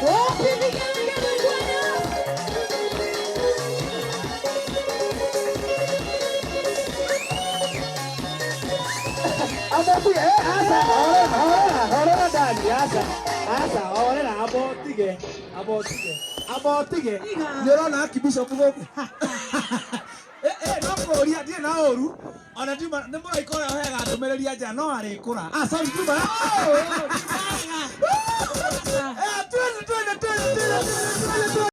Wapi vigelegele Bwana? Amekuja eh, asa horera horera horera ndani asa asa horera abotige abotige abotige nĩ ũrona akibishop gũkũ. Eh eh, no kũria ndirĩ na ũru ona ndiuma nĩ mũraika ũrĩa ũheaga ndũmĩrĩri ya njĩra no arĩkũra. Ah, sorry, ndiuma. Eh, twende twende twende twende twende twende.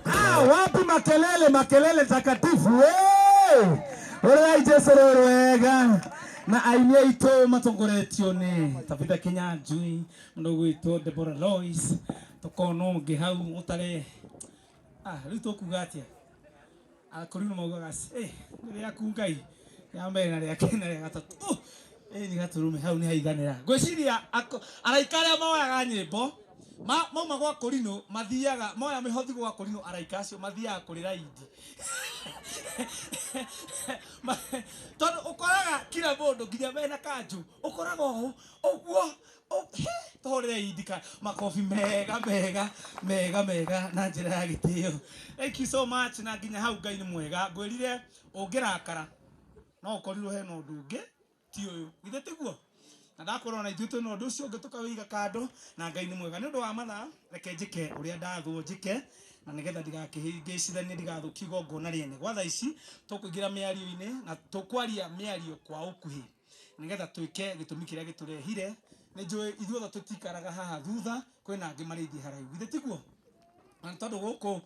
Ah, wapi makelele makelele takatifu we urai Jesu rĩ wega na aini aitũ matongoretio nĩ Tabitha Kinyanjui mũndũ ũgwĩtwo Deborah Lois tũkona ũngĩ hau ũtarĩ ah rĩu tũkuga atĩa. Akorino maugaga nĩ rĩaku Ngai rĩa mbere na rĩa kerĩ na rĩa gatatũ. Nĩ gatũrũme hau nĩ haiganĩra. Ngwĩciria araika arĩa moyaga nyĩmbo mauma gwa Korino mathiaga moya mĩhothi gwa Korino, araika acio mathiaga kũrĩ raindi. Tondũ ũkoraga kila mũndũ nginya mena kanjũ ũkoraga ũũ ũguo tũhũrĩre indika makobi mega mega mega mega na njĩra ya gĩtĩo. Thank you so much. Na nginya hau Ngai nĩ mwega. Ngwĩrire ũngĩrakara no ũkorirwo hena ũndũ ũngĩ ti ũyũ, githĩ tiguo? Na ndakorwo na ithuĩ twĩna ũndũ ũcio ũngĩ tũkawĩiga kando, na Ngai nĩ mwega. Nĩ ũndũ wa mathaa, reke njĩke ũrĩa ndathwo njĩke, na nĩgetha ndigakĩhĩngĩcithanie ndigathũkie igongona rĩene. Gwa thaa ici tũkũingĩra mĩario-inĩ na tũkwaria mĩario kwa ũkuhĩ nĩgetha twĩke gĩtũmi kĩrĩa gĩtũrehire. Nĩ njũĩ ithuothe tũtikaraga haha thutha, kwĩna angĩ marĩthiĩ haraihu, githĩ tiguo? Na nĩ tondũ gũkũ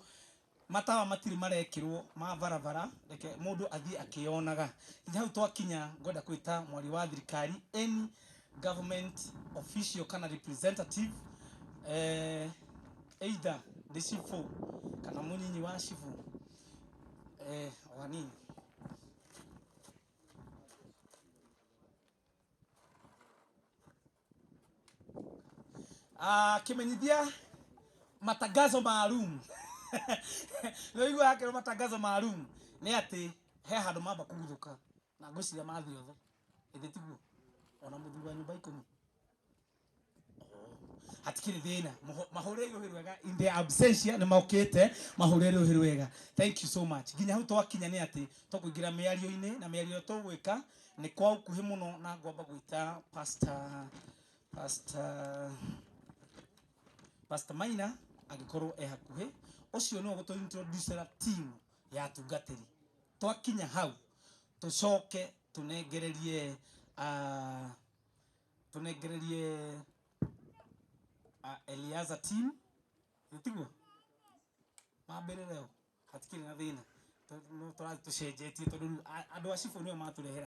matawa matirĩ marekĩrwo ma barabara, reke mũndũ athiĩ akĩyonaga. Nginya hau twakinya, ngwenda kwĩta mwaria wa thirikari, any government official kana representative, either nĩ cibũ kana mũnyinyi wa cibũ, o hanini. Kimenyithia matangazo maalum. Nĩ ũiguaga hakĩrwo matangazo maalum nĩ atĩ he handũ mamba kũguthũka na ngwĩciria mathiĩ othe, ĩthĩ tiguo? Ona mũthuri wa nyũmba 10 hatikĩrĩ thĩna. Mahũrĩre rũhĩ rwega in their absentia, nĩ mokĩte mahũrĩre rũhĩ rwega. Thank you so much. Nginya hau twakinya nĩ atĩ tũkũingĩra mĩario-inĩ, na mĩario tũgwĩka nĩ kwa ũkuhĩ mũno, na ngwamba gwĩta Pastor Maina angĩkorwo e hakuhĩ. Ũcio nĩwe ũgũtũ introducera team ya atungatĩri. Twakinya hau tũcoke tũnengererie Eliaza team, tiguo? Mambĩrĩre o hatikĩrĩ na thĩna, no tũrathiĩ tũcenjetie tondũ rĩu andũ a cibũ nĩo matũrehera.